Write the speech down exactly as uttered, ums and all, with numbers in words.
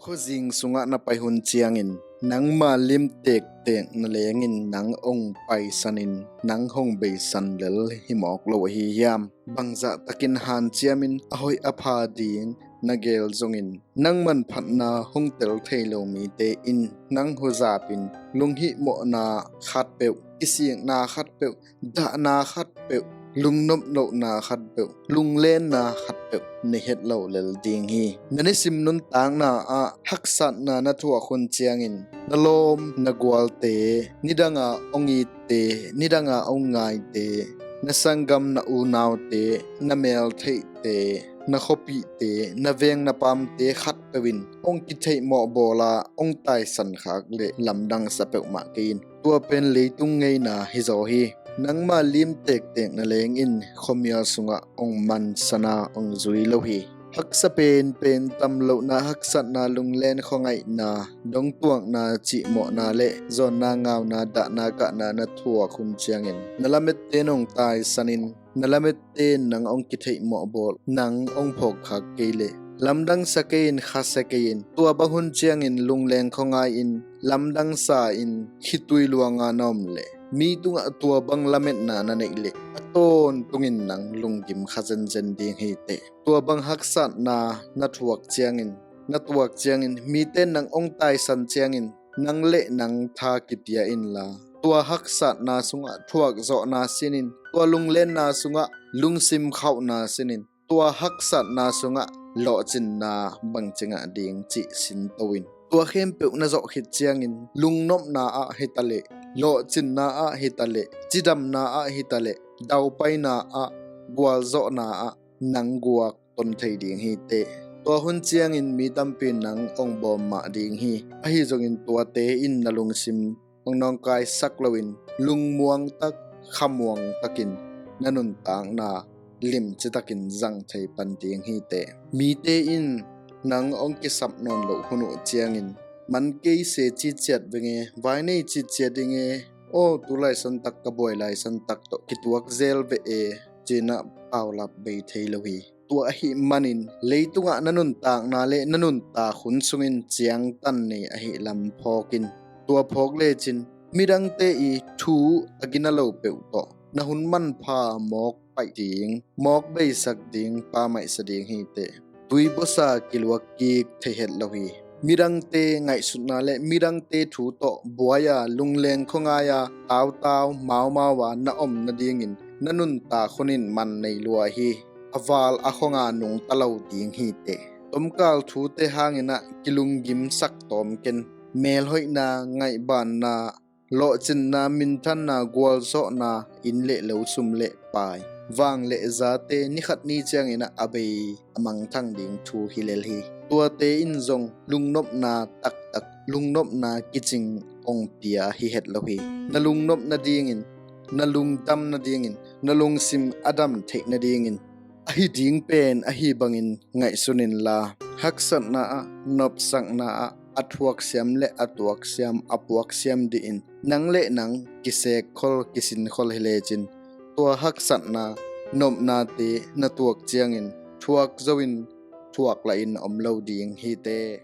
Khuazing sungah na pai hun ciangin nangma lim tektek na lengin nang hong paisanin nang hong beisan lel hi mawk lo ahi hiam? Bangzah takin hanciamin a hoih a pha ding na geel zongin nang manphatna hong tel thei lo mite in nang huzapin lunghihmawhna khatpeuh, kisikna khatpeuh, dahna khatpeuh, lungnop lohna khatpeuh, lunglenna khatpeuh nei het lo lel ding hi. Na nisim nuntakna ah haksatna na thuak hun ciangin na lawm na gualte, nidanga hong itte, nidanga hong ngaite, na sanggam na unaute, na meltheihte, na khuapihte, na veng na paamte khatpeuh in hong kitheihmawh bawla hong taisan khak le lamdang sa peuhmah kei in. Tua pen leitung ngeina hizaw hi. Nangma lim tektek na lengin khuamial sungah hong mansana hong zui lo hi. Haksa penpen, tam lohna, haksatna, lunglen khuangaihna, dongtuakna, cihmawhna le zawnna, ngauna, dahna, kahna na thuak hun ciangin na lamette in hong taisanin na lamette in nang hong kitheihmawh bawl, nang hong phawkkhak kei leh lamdang sa kei in, khasia kei in. Tua bang hun ciangin lungleng khuangai-in lamdang sa-in khitui luanga na om leh mi tungah tua bang lametna na neih leh a tawntungin nang lunggim kha zenzen ding hi teh. Tua bang haksatna na thuak ciangin, na tuak ciangin, mite in nang hong taisan ciangin nang le nang tha kipia inla, tua haksatna sungah thuakzawhna sinin, tua lunglenna sungah lungsim khauhna sinin, tua haksatna sungah lawhcinna bangci ngah ding cih sinto in. Tua khempeuh na zawh khit ciangin lungnopna ah hitaleh, lawhcinna ah hitaleh, cidamna ah hitaleh, daupaina ah, gualzawhna ah nang guak ton thei ding hi teh. Tua hun ciangin mi tampi in nang hong bawm mah ding hi. Ahi zongin tuate in na lungsim hong nawngkaisak loin lungmuang tak, khamuang takin na nuntakna limci takin zang thei pan ding hi teh. Mite in nang hong kisap nawn loh hun uh ciangin man kei se ciciat veng e, vai nei ciciat ding e, aw tu laisan tak ka buai laisan tak tawh kituak zel veh e, ci-in ah paulap bei thei lo hi. Tua ahih manin leitungah na nuntakna le na nuntak hun sungin ciangtan nei ahih lam phawk in. Tua phawk lecin midangte i thu a gina lo peuh tawh na hun manpha mawk paih ding, mawk beisak ding, pamaihsa ding hi teh. Tui buasa kiluak kik thei het lo hi. Midangte ngaihsutna le midangte thu tawh buai-a, lungleng khuangai-a, tautau maumau-a na om nadingin na nuntak hun in man nei lua hi. A val a khuanga nungta lo ding hi teh. Tomkal thute hangin ah kilunggimsak tawm ken. Melhoihna, ngaihbanna, lawhcinna, minthanna, gualzawhna, inn le lo, sum le pai, vang le zate nikhat ni ciangin ah a bei a mangthang ding thu hi lel hi. Tuate in zong lungnopna taktak, lungnopna kicing hong pia hi het lo hi. Na lungnop nadingin, na lungdam nadingin, na lungsim a dam theih nadingin ahi ding pen ahi bangin ngaihsun inla, haksatna ah, nopsakna ah a thuaksiam le a tuaksiam, a puaksiam dihin nang le nang kisek khol, kisin khol hi lecin tua haksatna, nopnate na tuak ciangin thuak zo in, thuak lahin om lo ding hi teh.